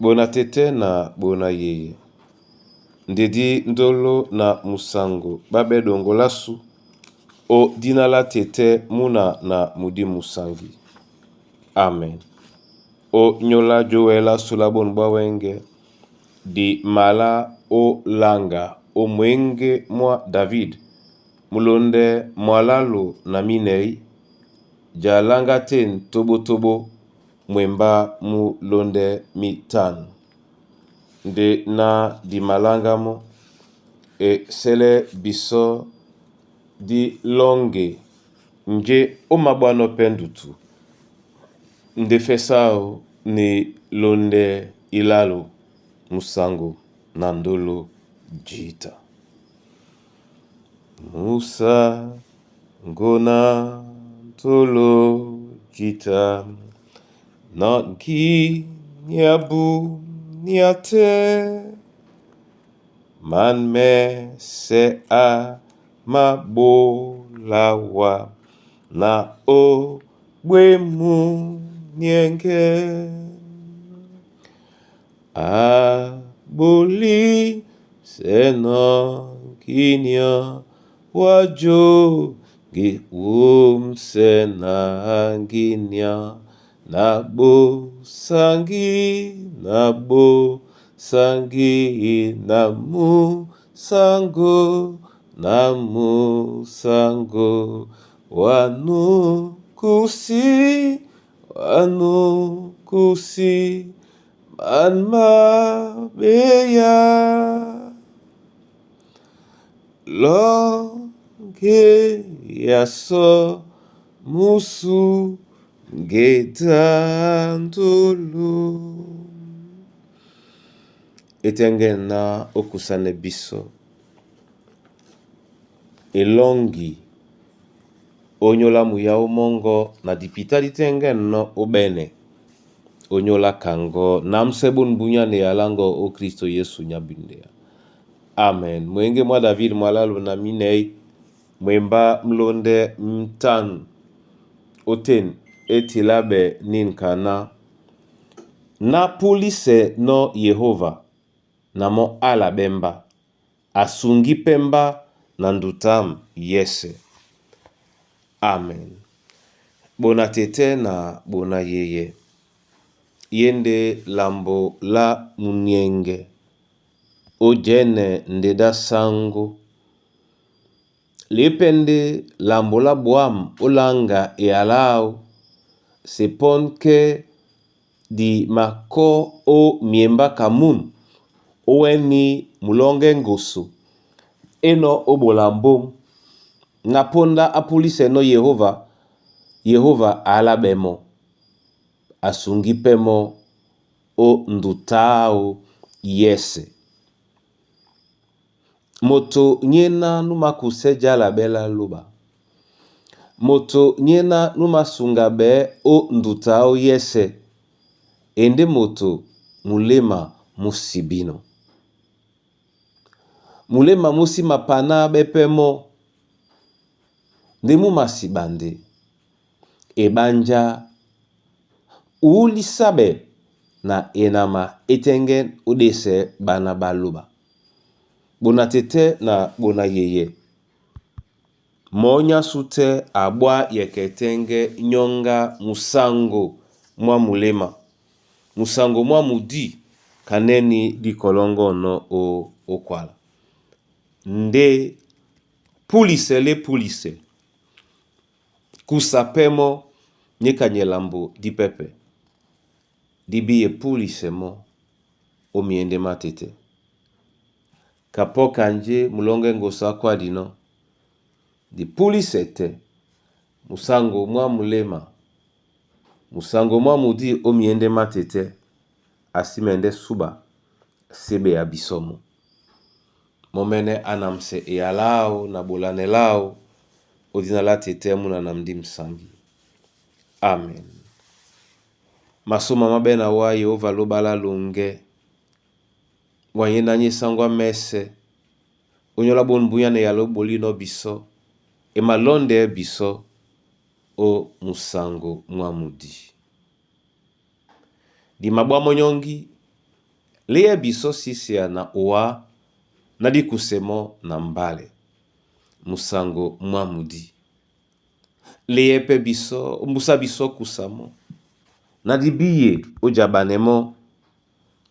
Bona tɛ́tɛ́ na bona yeye, ndedi ndolo na musango ɓá ɓɛ́ ɗoŋgo lásu ó dina lá tɛ́tɛ́ muna na mudi musangi. Amen. Ó nyóla jówɛ lásu lá bôn ɓwá wɛ́ŋgɛ̄, di malá ó laŋga ó mwěŋgé mwá David mulondɛ mwalalu na minɛ̌ ja laŋga tên toɓótoɓó mwembá mú lóndɛ́ mítân. Ndé ná di maláŋgá mɔ́, e sɛ́lɛ́ bisɔ́ dí lɔ́ŋge njé ó māɓwánɔ́ pɛ́ ndutu ndé fɛ́ áō na e lóndɛ́ ilálo musaŋgo na ndolo jǐta. Musango na ndolo jǐta na nginya bunia tɛ́ man mɛ́sɛ̄ á maɓóla wá na ó ɓwě muniɛŋgɛ́. A ɓolísɛ nɔ́ nginya wá jóngi wúmsɛ na nginya na ɓosangi na ɓosangi na musango na musango wanukusi wanukusi man mabeya lɔ́ŋge ya sɔ́ musu ngéda ndolo. Etɛŋgɛ̂ ná ó kusánɛ́ bisɔ́, elɔ́ŋgi ónyólá muyá ó mɔ́ŋgɔ́ na dipitá dítɛ́ŋgɛ̂nɔ́ ó ɓɛ́nɛ ónyólá kaŋgɔ́ námsɛ́ bôn bunia na eyalá ŋgɔ́ ó Kristo Yesu nyá bundea. Amen. Mwéŋgé mwá David mwalalu na minɛ̌ mwembá mlóndɛ́ mítân ótên é tiláɓɛ̀ nîn ka ná ná púlisɛ nɔ́ Yehóva na mɔ́ á la ɓɛ́ mbá, a sungí pɛ́ mbá na nduta âm yɛ́sɛ̄. Amen. Bona tɛ́tɛ́ na bona yeyɛ, ye ndé lambo lá muniɛŋgɛ ó jɛ́nɛ ndedá sáŋgó. Lépɛ ndé lambo lá ɓwǎm̀ ó laŋga eyalá áō se pɔ́n kɛ́ di makɔ́ ó myembá Kamûn ówɛ́ní mulɔ́ŋgɛ́ ŋgoso énɔ̄ ó ɓola mbóŋ na póndá á púlisɛ nɔ́ Yehóva, Yehóva a lá ɓɛ́ mɔ́, a sungí pɛ́ mɔ́ ó nduta áō yɛ́sɛ̄. Moto nyéná nú mākusɛ́ jála ɓɛ́ lá lóɓa. Moto nyéná nú māsuŋga ɓɛɛ́ ó nduta áō yɛ́sɛ̄ e ndé moto muléma mú sibínɔ. Muléma mú sí mapaná ɓɛ́ pɛ́ mɔ́, ndé mú masiɓa ndé eɓánjá wúlísáɓɛ na enama étɛ́ŋgɛ́ ó ɗésɛɛ́ ɓána ɓá lóɓa. Ɓona tɛ́tɛ́ na ɓona yeyɛ, mɔɔ́ nyásû tɛ́ a ɓwá yɛkɛ tɛ́ŋgɛ́ nyɔ́ŋgá musaŋgo mwá muléma, musaŋgo mwá mudí kanɛ́ní dí kɔlɔ́ŋgɔ́nɔ́ ó ókwala. Ndé púlisɛ lé púlisɛ, kusa pɛ́ mɔ́ nyéka ni elambo dípɛ́pɛ, dí bíye púlisɛ mɔ́ ó myéndé mátɛ́tɛ́. Kapɔ́ kanjé mulɔ́ŋgɛ́ ŋgoso á kwádinɔ́, di púlisɛ tɛ́ musaŋgo mwá muléma, musaŋgo mwá mudí ó myéndé mátɛ́tɛ́, a sí mɛndɛ́ súɓa séɓe a bisɔ́ mɔ́. Mɔ́mɛ́nɛ́ á namsɛ eyalá áō na ɓolanɛ láō ó dina lá tɛ́tɛ́ múna na mudí musangi. Amen. Masôma má ɓɛ́ na wá Yehóva lóɓa lá loŋgɛ́, wanyéná nyé sáŋgó á mɛ́sɛ̄, ónyólá ɓôn bunia na eyalá ó ɓolínɔ̄ bisɔ́, e malɔ́ndɛɛ́ bisɔ́ ó musaŋgo mwá mudí. Di maɓwá mɔ́nyɔ́ŋgí, Leya biso sisia na owa na dikuse mɔ na mbale musango mwa mudi. Leye pe biso mbusa biso kusa mɔ na dibiye ojabane mɔ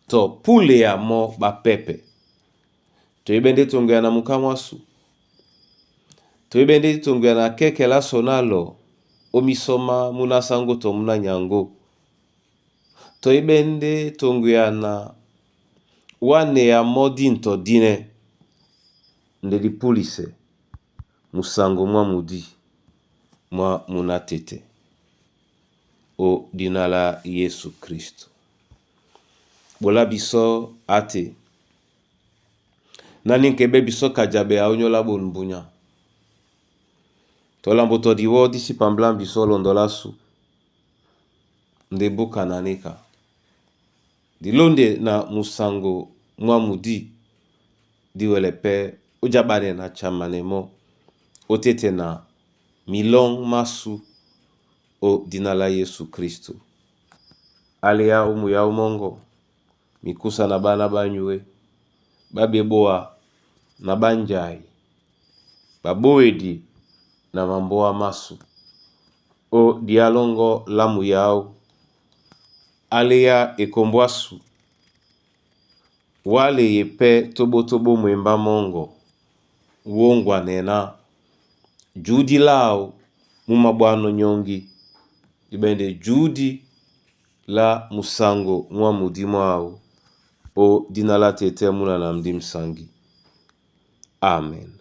to puleya mɔ bapepe. Toyebe nde tongo na mukamwasu. Toyebe nde tongo na keke la sonalo omisoma muna sango to muna nyango. Toyebe nde tongo na wane ya mɔ dinto dine nde dipulise musango mwa mudi mwa muna tete o dina la Yesu Kristo. Bola biso ate nani nkebe biso kajabe aonyola bonbunya. Tolambo to diwo disi pambla biso londola su nde buka nanika. Dilonde na musango mwa mudi diwele pe ojabane na chamane mo otete na milong masu o dina la Yesu Kristo. Aleya omu ya omongo mikusa na bana banyue babeboa na banjai baboedi na mamboa masu o dialongo lamu yao aleya ekombwasu wale ye pe tobotobo mwemba mongo wongwa nena judi lao mumabwano nyongi ibende judi la musango mwa mudi mwao o dina la tete muna na mdi msangi. Amen.